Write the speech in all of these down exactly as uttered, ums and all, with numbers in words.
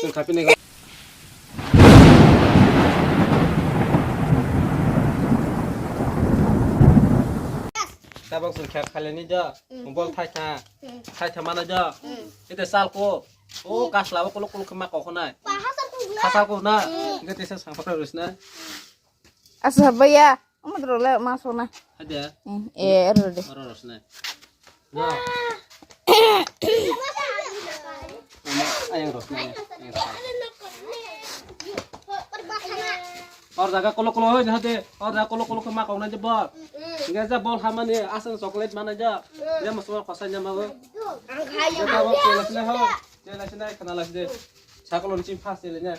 Chwng khapini. Tabok chwng khe khailani jo. Bol thaitha. Thaitha mana jo. Ite salko. O kasla o kolok kolok ma koknai. Kasal ko na. Gete sa sangpatra rusna. Asa baya. Omo dro le ma sona. Ada. Eh, ero de. Oro rosna. Na. Ama ayang rosna. Or jaga kolo kolo hoi hade. Or jaga kolo kolo ma koknai je bol. Inga ja bol hamani asal chocolate mana ja. Ya masuk khosa nyama go. Ang khai. Jaga bol kolo sna ho. Jela sna khana las de. Sakolo ni chim fast jela nya.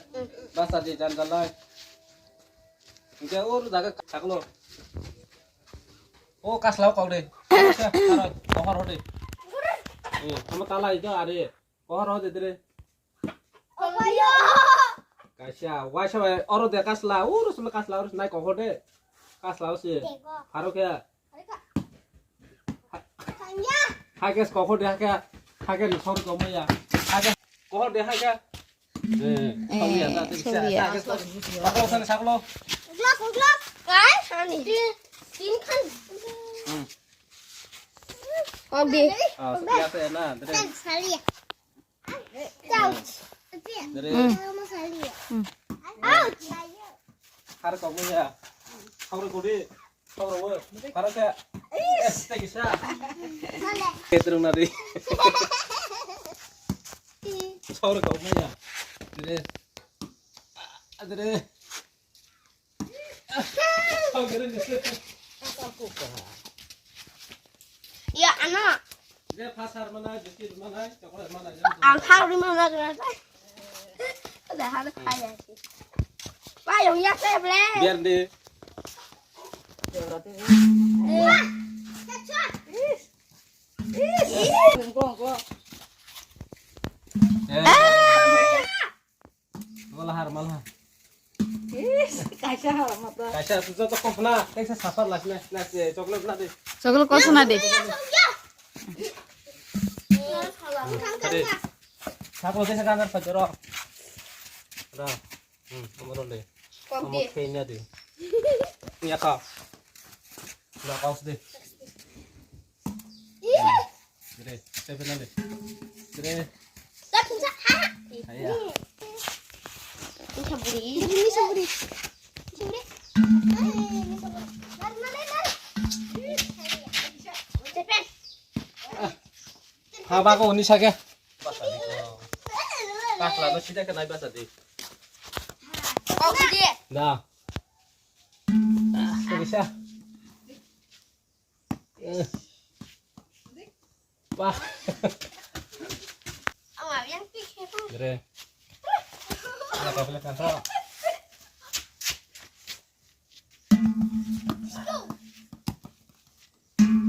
Basa de jan jalai. Hingke o jaga saklo. O kasla o kok de. Sa, aro, kohor hode. Eh, tamo tala ijo are. Kohor hode dere. Kaisa, waisa bai, oro de kasla, oro sumle kasla, oro nai kohor de. Kasla o se. Pharo khe. Hake kokho de hake, hake ni sor komaya. Hake kokho de hake. Eh, eh, hake saklo. Glock, glock. Kai, hani. Tin, tin khan. Hmm. Obi. Ah, setia se na, dre. Sali. Ouch. Dre. Hmm. Ouch. Har komaya. Sauri kodi. Sauro wo, para sa. Yes, thank you, sir. Ketrung nadi. Sauro kau maya. Dre. Dre. Sauro ni. Ya, anak. Dre, pasar mana, biscuit mana, chocolate mana, jam. Ang sauri mana, dre. Udah, harus kaya sih. Wah, yang ya, saya, ble. Biar di. Malahar, malahar. Kaisa joto kok na, kaisa safar las na, na, chocolate na de. Chocolate koso na de. Saklo kaisa ganar pajero. Ra. Hmm, amaro le. Kok di. Amo kenya de. Iya ka. Udah kaos de. Ih. Gede, saya pernah de. Gede. Tapi bisa. Iya. Ini saburi. Ini saburi. Saburi. Lari, lari, lari. Cepat. Ha, bago ni sake. Pasadi ko. Kasla no sida kenai pasadi. Kok di. Dah. Ah, bisa. Eh. Wah. Awa, yang pikir. Gede. Ala kapila kansa.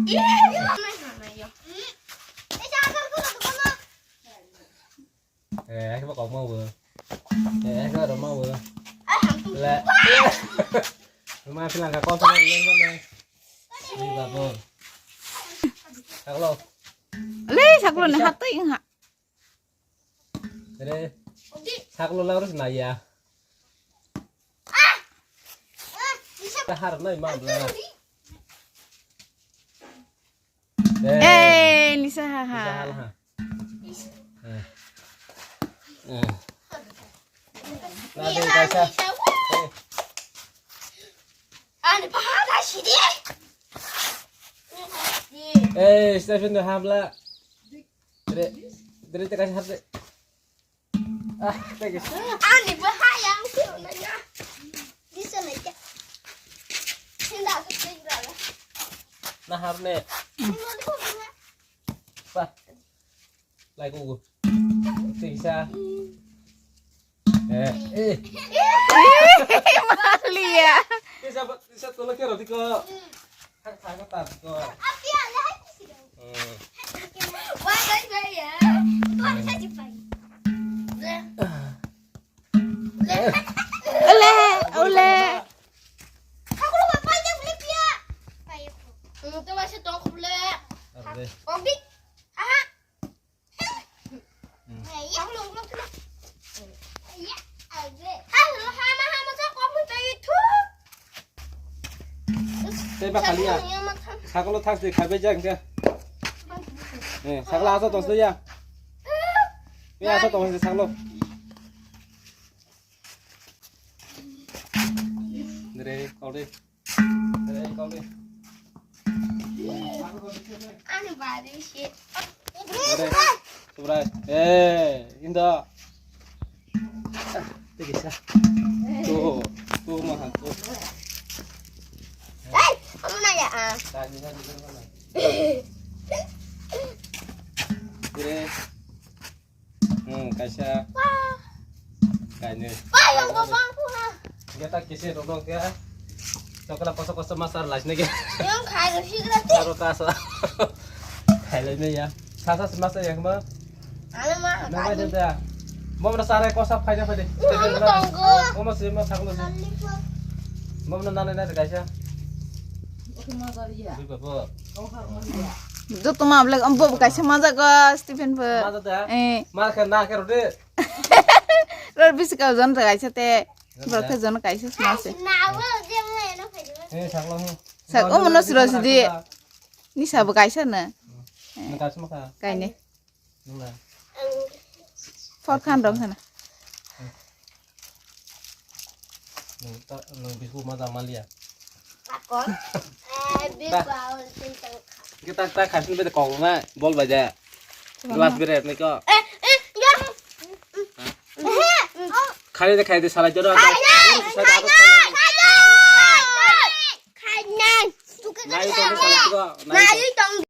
Ih, mana, mana, yo. Eh, jangan, jangan, jangan. Eh, aku mau kamu. Eh, aku ada mau. Le. Rumah bilang ke kau sama yang mana? Ini babu. Halo. Le, saklo ni hatoi ha. Re. Saklo la urus na ya. Tahar nai mam la. Eh, Nisa ha ha. Nisa ha ha. Eh. Eh. Nadi kaisa. Eh. Ani pahada sidi. Eh, Stephen no hamla. Dre, dre te kaisa hapde. Ah, thank you. Ani bahaya ang sih nanya. Bisa nanya. Tindak aku sih berapa? Nahar ne. Ba. Lai kuku. Thank you sa. Eh, eh. Malia. Tisa tolo kero tiko. Hak hak ta tiko. Api ala hai sih. Hmm. Wah, guys, ya. Tuan saya cepat. Ole, ole. Aku lupa panjang beli pia. Ayo. Itu masih tongkol le. Obi. Aha. Tei ba khaliya. Sakolo thang se khaibai jak khe. Eh, sakla asa tong ya. Eh, asa tong se saklo. Dere, kau de. Ani bari shit. Subrai. Eh, inda. Tigi sa. Tu, tu mahan tu. Hey, kamu nanya ah. Dire. Hmm, kaisa. Kainwi. Wah, yang gopang pura. Geta kisi rok rok ya. Chokla koso koso masar lajne ge. Yang khai ga sigra te. Aro kasa. Khailai ne ya. Sasa se masar ya kma. Ano ma. Nang bai da. Mom na sare kosa phai da phai de. Ano tonggo. Mom se ma saklo se. Mom na nane nane kaisa. Bui babo. Joto ma blek ambo kaisa majago Stephen bo. Maja da. Eh. Ma khe na khe rode. Ror bisi kau jon kaisa te. Ror khe jon kaisa sma se. Eh, saklo hu. Sak o mono siro sidi. Ni sabo kaisa na. Nang kaisa ma kha. Kaine. Nungla. Phor khan rong hana. Nung ta, nung bisu ma da malia. Akon. Eh, big wow, tintang. Kita ta khasin bede kok na, bol baja. Glass bere ni ko. Eh, eh, ya. Khai de, khai de, salai jora. Khai nai, khai nai, khai nai. Khai nai. Nai tong salai ko. Nai tong.